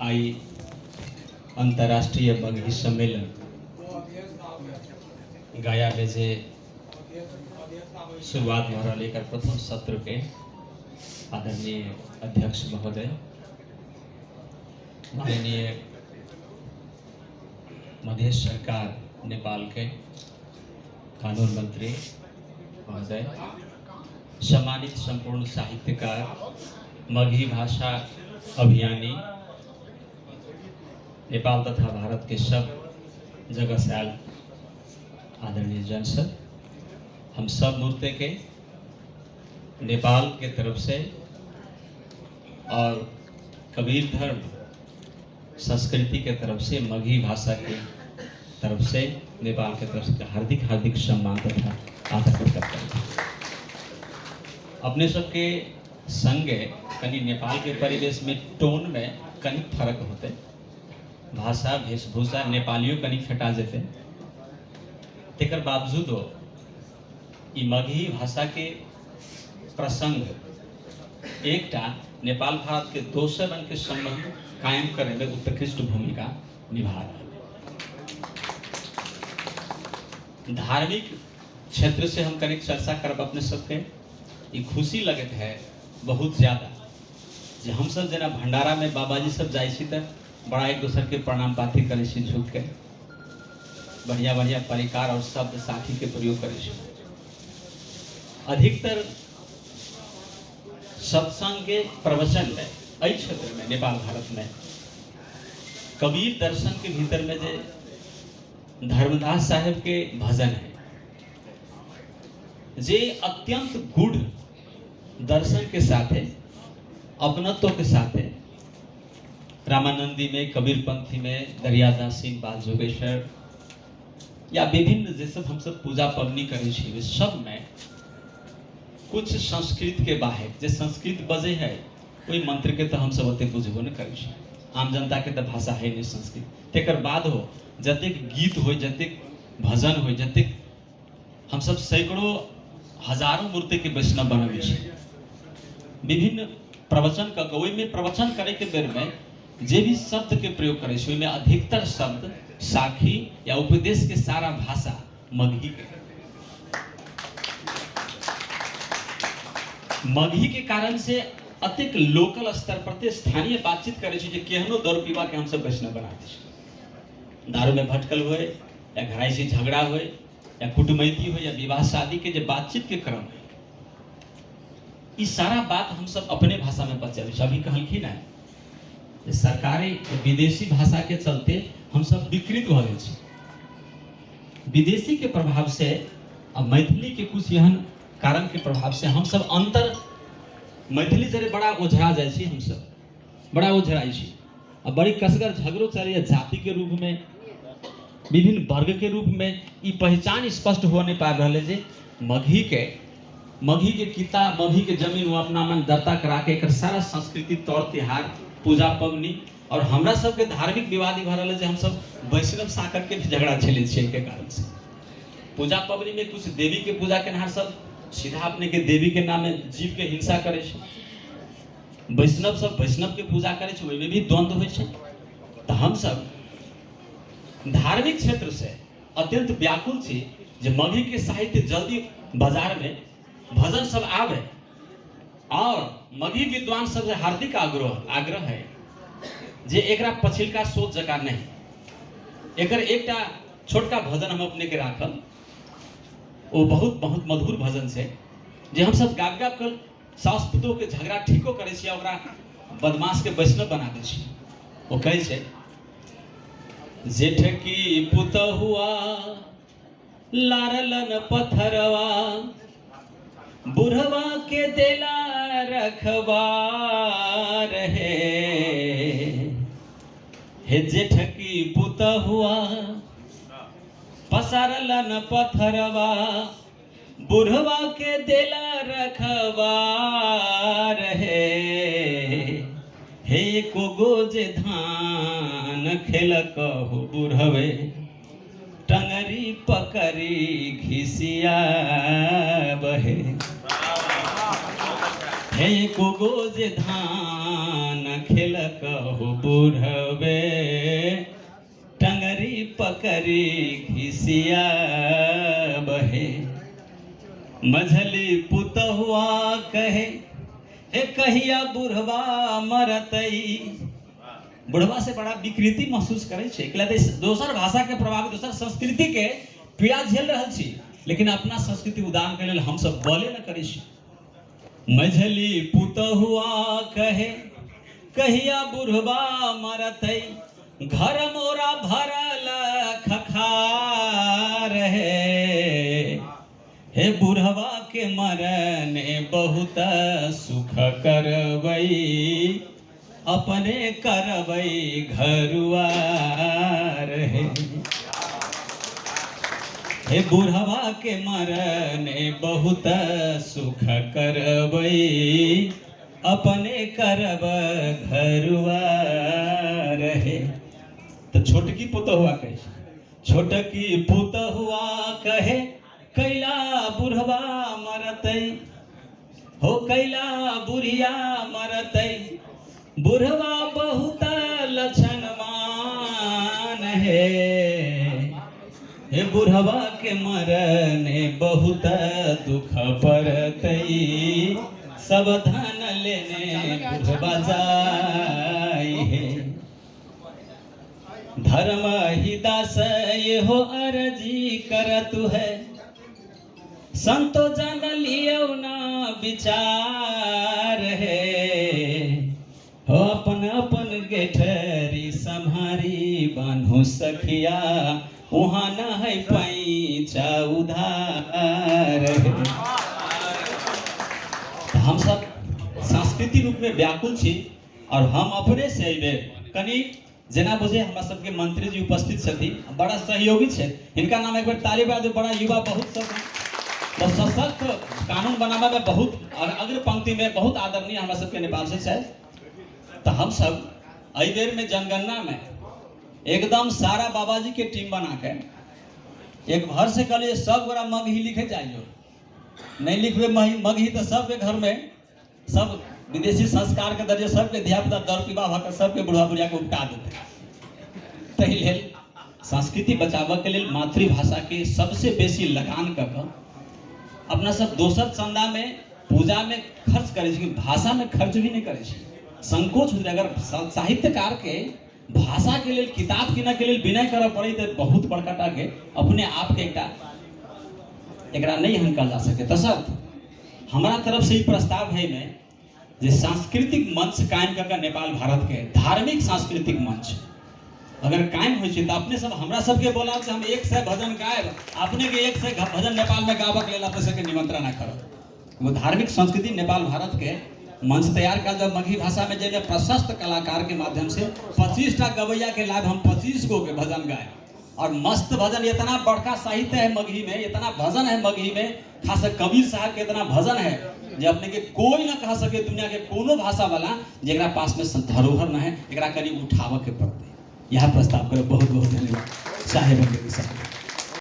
आई अंतर्राष्ट्रीय मगही सम्मेलन गया में जे शुरुआत भऽ रहल एकर प्रथम सत्र के आदरणीय अध्यक्ष महोदय, माननीय मधेश सरकार नेपाल के कानून मंत्री महोदय, सम्मानित संपूर्ण साहित्यकार, मगही भाषा अभियानी, नेपाल तथा भारत के सब जगह से आयल आदरणीय जन सब, हम सब मूर्ति के नेपाल के तरफ से और कबीर धर्म संस्कृति के तरफ से, मगही भाषा के तरफ से, नेपाल के तरफ से हार्दिक हार्दिक सम्मान तथा आदर प्रकट करते। अपने सबके संगे कनि नेपाल के परिवेश में टोन में कनि फर्क होते, भाषा वेशभूषा नेपालियो कनि फेटा जेते, तेकर बावजूदो ई मगही भाषा के प्रसंग एकटा नेपाल भारत के दोसर रंग के संबंध कायम करे में उत्कृष्ट भूमिका निभा रहा है। धार्मिक क्षेत्र से हम कनिक चर्चा करब अपने सबके। ई खुशी लगत है बहुत ज़्यादा जे हम सब जेना भंडारा में बाबाजी सब जाइ छी तऽ बड़ा एक दोसर के प्रणाम पाती करै छी झुक के, बढ़िया बढ़िया परिकार और शब्द साखी के प्रयोग करै छी। अधिकतर सत्संग के प्रवचन में एहि क्षेत्र में नेपाल भारत में कबीर दर्शन के भीतर में जे धर्मदास साहेब के भजन है जे अत्यंत गूढ़ दर्शन के साथे, अपनत्व के साथे, रामानंदी में, कबीरपंथी में, दरियादासी, बाल जोगेश्वर या विभिन्न जे सब हम सब पूजा पबनी करै छी, ओहि सब में कुछ संस्कृत के बाहर जे संस्कृत बजे है ओहि मंत्र के तो हम सब ओते बुझबो नहि करै छी। आम जनता के तो भाषा है नहीं संस्कृत। तेकर बाद हो जतेक गीत हो, जतेक भजन हो, जतेक हम सब सैकड़ों हजारों मूर्ति के वैष्णव बनबै छी, विभिन्न प्रवचन कऽ के ओहिमे प्रवचन करे के बेर में जे भी शब्द के प्रयोग करै छी ओहिमे अधिकतर शब्द साखी या उपदेश के सारा भाषा मगही के। मगही के कारण से अतेक लोकल स्तर पर ते स्थानीय बातचीत करै छी जे केहनो दारू पीबा के हमसब वैष्णव बना दै छी। दारू में भटकल होए या घराइसी झगड़ा होए या कुटुमैती हो या विवाह शादी के जे बातचीत के क्रम है, ई सारा बात हम सब अपने भाषा में बचल छी। अभी कहलखिन है जे सरकारी विदेशी भाषा के चलते हम सब विकृत भऽ गेल छी। विदेशी के प्रभाव से आ मैथिली के कुछ एहन कारण के प्रभाव से हम सब अंतर मैथिली जरे बड़ा ओझरा जाइ छी, हम सब बड़ा ओझराइ छी आ बड़ी कसगर झगड़ो चलैए जाति के रूप में, विभिन्न वर्ग के रूप में। ई पहचान स्पष्ट हो नहीं पा रहल है जे मगही के किता, मगही के जमीन वो अपना मन दर्ता करा के एकर सारा संस्कृति, तौर तिहार, पूजा पबनी और हमरा सबके धार्मिक विवाद ई भऽ रहल है जे हमसब वैष्णव साकर के भी झगड़ा झेलै छियै एहिके कारण से। पूजा पबनी में कुछ देवी के पूजा केनहार सब सीधा अपने के देवी के नाम में जीव के हिंसा करै छै, वैष्णव सब वैष्णव के पूजा करै छै, ओहिमे भी द्वंद्व होइ छै। तऽ हमसब धार्मिक क्षेत्र से अत्यंत व्याकुल छी जे मगही के साहित्य जल्दी बाजार में भजन सब आवे और मगही विद्वान सब से हार्दिक आग्रह है जे एकरा पछिलका सोच जकाँ नहीं, एकर एकटा छोटका भजन हम अपने के राखल, ओ बहुत बहुत मधुर भजन छै जे हम सब गाबि गाबि कऽ साउस पुतोह के झगड़ा ठीको करै छियै, ओकरा बदमाश के वैष्णव बना दै छियै। ओ कहै छै, जेठ की पुतहुआ लारलन पथरवा, बुढ़वा के देला रखवा रहे, हे जेठ की पुतहुआ पसारलन पथरवा, बुढ़वा के देला रखवा रहे, हे एको गो जे धान खेलक हो बुढ़वे, टंगरी पकड़ी घिसिया बहे, हे एको गो जे धान खेलक हो बुढ़वे टंगरी पकड़ी घिसिया बहे। मझली पुतहुआ कहे हे कहिया बुढ़वा मरतई। बुढ़वा से बड़ा विकृति महसूस करै छै, कैला दोसर भाषा के प्रभाव, दोसर संस्कृति के पीड़ा झेल रहल छी, लेकिन अपना संस्कृति उदान के लेल हमसब बले न करै छी। मझली पुतहुआ कहे कहिया बुढ़वा मरतै, घर मोरा भरल खखार हे। हे बुढ़वा के मरने बहुत सुख करबै, अपने करबै घरुआर हे। हे बुढ़वा के मरने बहुत सुख करबै, अपने करब घरुआर हे। तऽ छोटकी पुतहुआ कहै छै, छोटकी पुतहुआ कहे कैला बुढ़वा मरतै, हो कैला बुढ़िया मरतै, बुढ़वा बहुत लक्षणवान हे। हे बुढ़वा के मरने बहुत दुख पड़तै, सब धन लेने बुढ़वा जाय हे। धर्म ही दास ये हो अर्जी करतु है, संतो जन लियौ ना विचार हे। हो अपन अपन गेठरी सम्हारी बान्हु सखिया, उहाँ न है पैचा उधार हे। तऽ हमसब सांस्कृतिक रूपमे व्याकुल छी और हम अपने से एहि बेर कनि जेना बुझे हमरा सबके मंत्री जी उपस्थित छथिन, बड़ा सहयोगी छथि, हिनका नाम एक बेर ताली बजा दियौ। बड़ा युवा बहुत सब बहुत सशक्त कानून बनाबे में बहुत अग्र पंक्ति में बहुत आदरणीय हमरा सबके नेपाल से छथि। तऽ हम सब एहि बेर में जनगणना में एकदम सारा बाबाजी के टीम बना के एक भर से कहलिए सब गोरा मगही लिखे जाइयो, नहीं लिखबे मगही तऽ सबके घर में सब विदेशी संस्कार के दर्जे सबके धिया पुता दर पीबा भऽ कऽ सबके बुढ़ा बुढ़िया के उपटा देतै। ताहि लेल संस्कृति बचाबऽ के लेल मातृभाषा के सबसे बेसी लगान कऽ कऽ अपना सब दोसर चंदा में पूजा में खर्च करै छी, भाषा में खर्च भी नहीं करै छी। संकोच होइत अगर साहित्यकार के भाषा के लेल किताब किनऽ के लेल विनय करऽ पड़ै तऽ बहुत बड़का टा के अपने आप के एकटा एकरा नहीं हनकल जा सके। तसर्थ हमरा तरफ से ई प्रस्ताव है में जे सांस्कृतिक मंच कायम कऽ के नेपाल भारत के धार्मिक सांस्कृतिक मंच अगर कायम होइ छै तऽ अपने सब हमरा सबके बोलाब जे हम 100 भजन गायब, अपने के 100 भजन नेपाल में गाबक लेल अपने सबके निमंत्रण करब। वो धार्मिक संस्कृति नेपाल भारत के मंच तैयार कयल जाए मगही भाषा में, जाहिमे प्रशस्त कलाकार के माध्यम से 25 टा गवैया के लाभ हम 25 गो के भजन गायब और मस्त भजन। इतना बड़का साहित्य है मगही में, इतना भजन है मगही में, खास कबीर साहब के इतना भजन है जे अपने के कोई ना कह सके दुनिया के कोनो भाषा वाला जेकरा पास में धरोहर न है, एकरा कनि उठाबऽ के पड़तै। यह प्रस्ताव करो। बहुत बहुत धन्यवाद साहेब साहब।